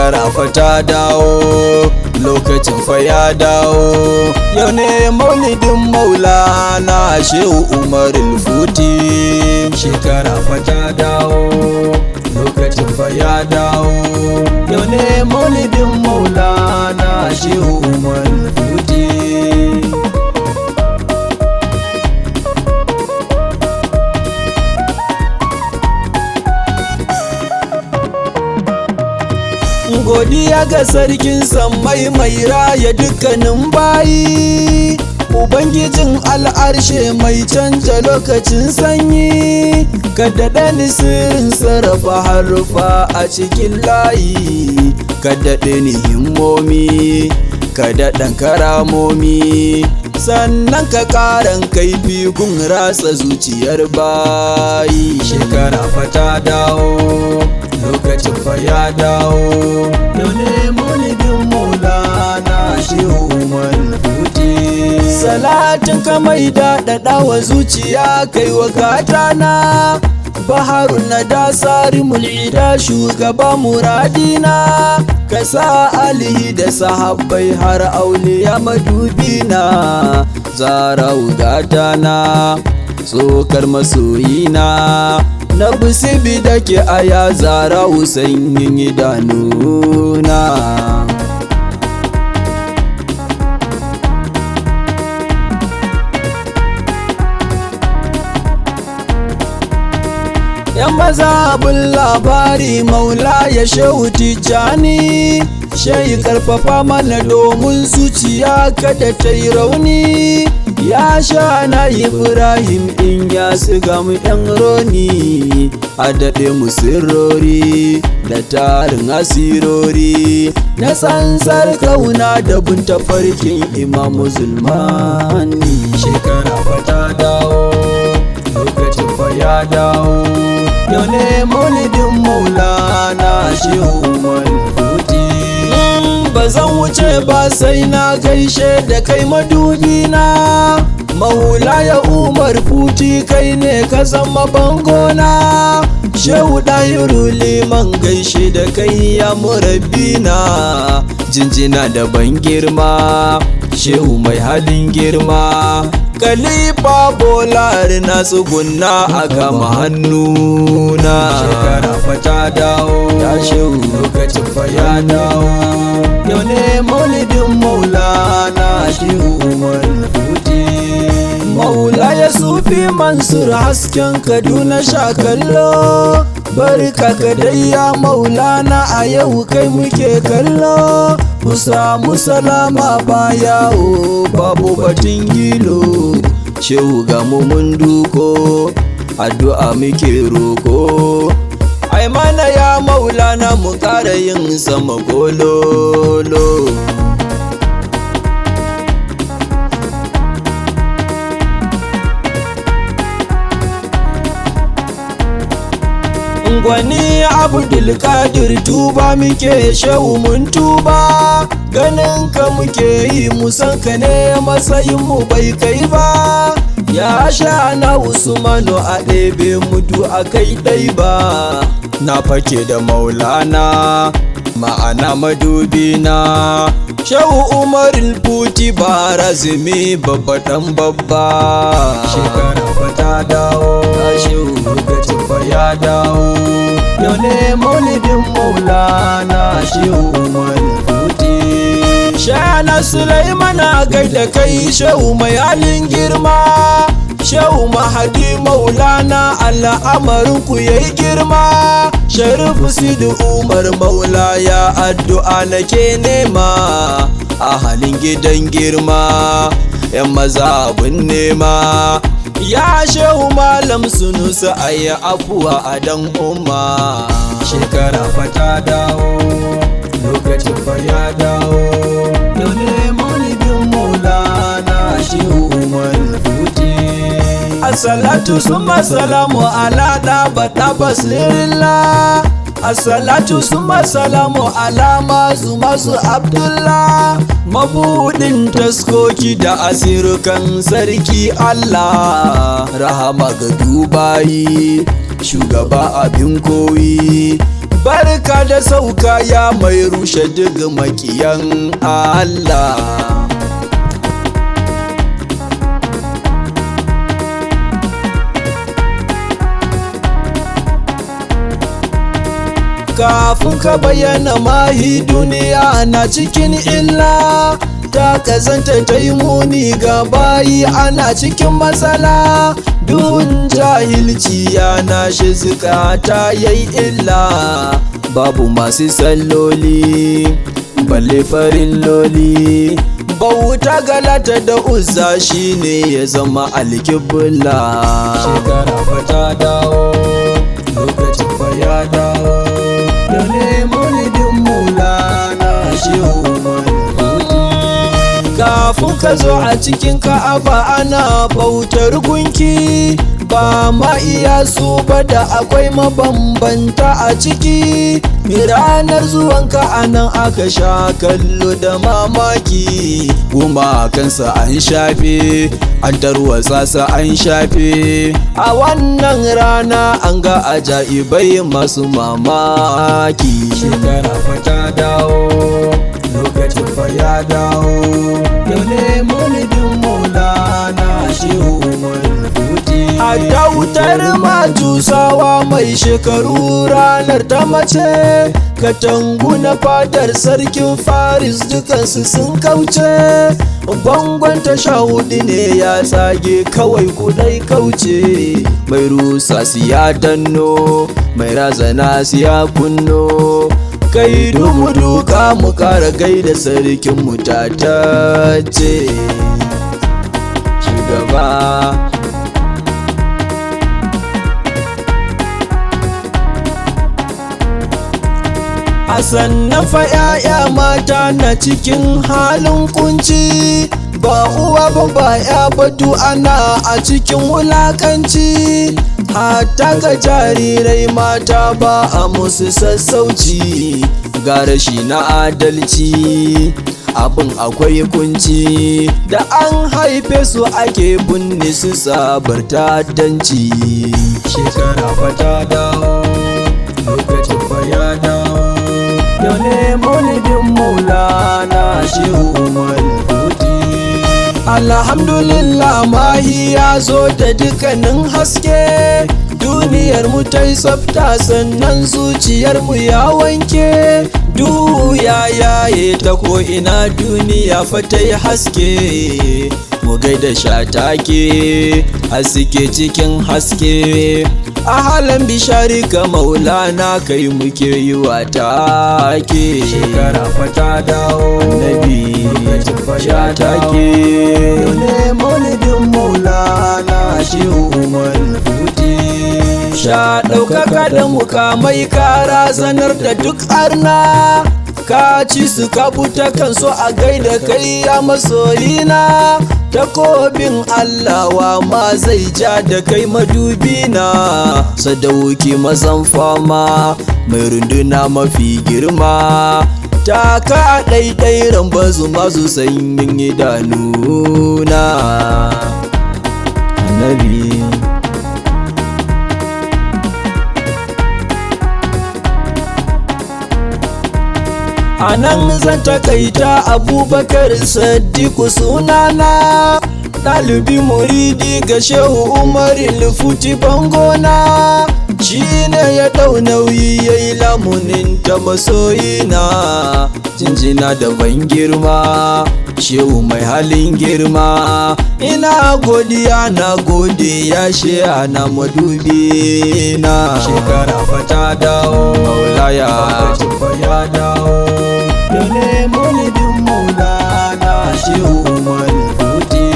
Shekara fa ta dawo, lokacin fa ya dawo. Yau ne maulidin Maulana Shehu Umar Futi. Shekara fa ta dawo, lokacin fa ya dawo. Yau ne maulidin Maulana Shehu Umar Futi. Godiya ga sarkin sammai mai raya dukkanin bayi, Ubangijin al'arshe mai canja lokacin sanyi. Ka daɗe ni sirrin sarrafa haruffa a cikin layi, ka daɗe ni himmomi, ka daɗan karamomi, sannan ka ƙaran kaifi gun ratsa zuciyar bayi. Shekara fa ta dawo, lokacin fa ya dawo. Yau ne maulidin Maulana Shehu Umar Futi. Salatin ka mai daɗaɗa wa zuciya, kai wa gatana Baharun na da sari mul'ida, shugaba muradina. Ka sa alihi da sahabbai har auliya madubina. Zara gatana, tsokar masoyina, na bisibi da ke aya zara sanyin idanuna. Yan maza abin labari, Maula ya Shehu Tijjani. Shehi, karfafa mana domin zuciya kada ta yi rauni. Ya sha na Ibrahim in ya siga mu yan roni, a daɗe mu sirrori da tarin asirori na tsantsar kauna da bin tafarkin Imamu Zulmani. Shekara fa ta dawo, lokacin fa ya dawo. Yau ne maulidin Maulana Shehu Umar Futi. Ba zan wuce ba sai na gaishe da kai madubina, Maula ya Umar Futi, kai ne ka zama bangona. Shehu Ɗahiru Liman, gaishe da kai ya murabbina. Jinjina da ban girma, Shehu mai halin girma. Khalifa Bolari, na tsugunna a kama hannuna. Shekara fa ta dawo ya Shehu, lokacin fa ya dawo. Yau ne maulidin Maulana Shehu Umar Futi. Maula ya Sufi Mansur, hasken Kaduna sha kallo. Barka ka dai ya Maulana, a yau kai muke kallo. Mu samu salama bayawo, babu batun gilo. Shehu, ga mu mun duko, addu'a muke roko. Ai mana ya Maulana, mu ƙara yin sama gololo. Gwani Abdulkadir, tuba muke Shehu, mun tuba. Ganin ka muke yi, musan ka ne matsayin mu bai kai ba. Ya sha na Usmanu, a ɗebe mudu a kai ɗai ba. Na fake da Maulana, ma'ana madubina, Shehu Umar Futi Barazimi, babba ɗan babba. Shekara fa ta dawo Shehu, lokacin fa ya dawo. Yau ne maulidin Maulana Shehu Umar Futi. Shana Sulaimana, gaida kai Shehu mai halin girma. Shehu Mahadi Maulana, al'amarin ku yayi girma. Sharifu Sidi Umar Maula ya, addu'a nake nema. A halin gidan girma, yan maza abin nema. Ya Shehu Malam Sunusa, ayi afuwa a dan umma. Shekara fa ta dawo, lokacin fa ya dawo. Yau ne maulidin Maulana Shehu Umar Futi. Assalatu summa salamu ala ɗaba ɗaba sirrillah. Assalatu summa salamu ala mazu mazu Abdullah, mabudin taskoki da asirukan sarki Allah. Rahama ga dubayi, shugaba abin koyi. Barka da sauka ya mai rushe duk makiyan Allah. Kafin ka bayyana mahi, duniya na cikin illa, ta kazanta, ta yi muni ga bayi, ana cikin matsala. Duhun jahilci yana shi zukata yayi illa, babu masu salloli balle farin loli. Bauta galata da Uzza shine ya zama alkibla. Shekara fa ta dawo, lokacin fa ya dawo. Yau ne maulidin Maulana Shehu Umar Futi. Kafin ka zo, a cikin Ka'aba ana bautar gunki, ba ma iya su ba, da akwai mabambanta a ciki. Ranar zuwanka a nan aka sha kallo da mamaki, kansa an shafe, an tarwatsa sa an shafe. A wannan rana an ga ajaibai masu mamaki. Shekara fa ta dawo, lokacin fa ya dawo. Yau ne maulidin Maulana Shehu Umar Futi. A dautar Majusawa mai shekaru ranar ta mace, katangu na fadar sarkin Faris dukansu sun kauce, bangon ta 14 ne ya tsage kawai kudai kauce. Mai rusa su ya danno, mai razana su ya kunno. Kai dumu duka mu kara gaida sarkin mu tatacce shugaba. A sannan fa 'ya'ya mata na cikin halin kunci, ba uwa ba ba ya batu, ana a cikin wulakanci. Hatta ga jarirai mata ba a musu sassauci, ga rashi na adalci, abin akwai kunci. Da an haife su ake binne su, sabar ta'addanci. Shekara fa ta dawo, lokacin fa ya dawo. Yau ne maulidin Maulana Shehu Umar Futi. Alhamdulillah, mahi ya zo da dukkanin haske, duniyar mu ta yi tsafta, sannan zuciyar mu ya wanke. Duhu ya yaye ta ko'ina, duniya fa ta yi haske. Mu gaida shatake haske cikin haske, a halin bishari ka Maulana, kai muke yi wa take. Shekara fa ta dawo, Annabi lokacin fa ya dawo. shatake. Yau ne maulidin Maulana Shehu Umar Futi. Sha ɗaukaka da mukamai, kara zanar da duk arna, ka ci su ka buta kansu. A gaida kai ya masoyina, takobin Allah, wa ma zai ja da kai? Madubina, sadauki mazan fama, mai runduna mafi girma, taka ɗaiɗai rambazu masu sanyin idanuna, Annabi. A nan zan takaita. Abubakar Saddiku sunana, ɗalibi muridi ga Shehu Umar Lufuti. Bangona shi ne ya ɗau nauyi ya yi lamunin ta masoyina. Jinjina da ban girma, Shehu mai halin girma, ina godiya, na gode ya sheha na madubi na. Shekara fa ta dawo, Maulaya. Lokacin fa ya dawo. Yau ne maulidin Maulana Shehu Umar Futi.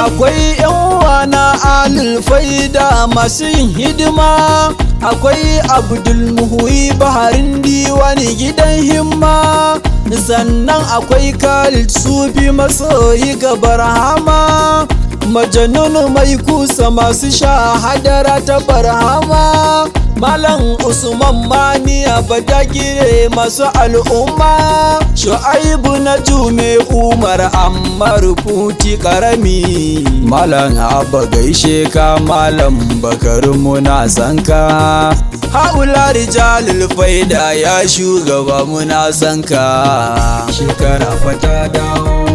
Akwai yan uwana alul faida masu yin hidima, akwai Abdul Muhuyi Baharin Diwani gidan himma, sannan akwai Khalid Sufi masoyi ga Barhama, Majanun mai kusa masu sha hadara ta Barhama. Malam Usman Maniya Badagire masu al'umma, Shu'aibu na Jume Umar Ammar Futi Karami. Malam Abba gaishe ka, Malam Bakar muna san ka. Haula rijalul faida ya shugaba muna san ka. Shekara fa ta dawo,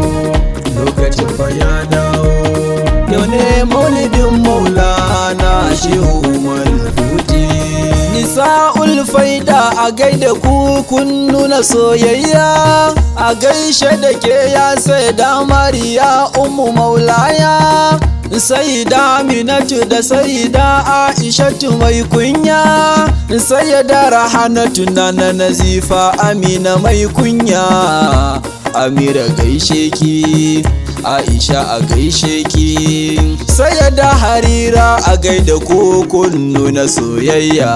lokacin fa ya dawo. Yau ne maulidin Maulana Shehu Umar Futi. Nisa'ul faida a gaida ku, kun nuna soyayya. A gaishe da ke ya sai da Mariya Ummu Maulaya. Saida Minatu da Saida Aishatu mai kunya, Sayyada Rahanatu na Nazifa Amina mai kunya. Amira gaishe ki, Aisha a gaishe ki, Sayyada Harira a gaida ku, kun nuna soyayya.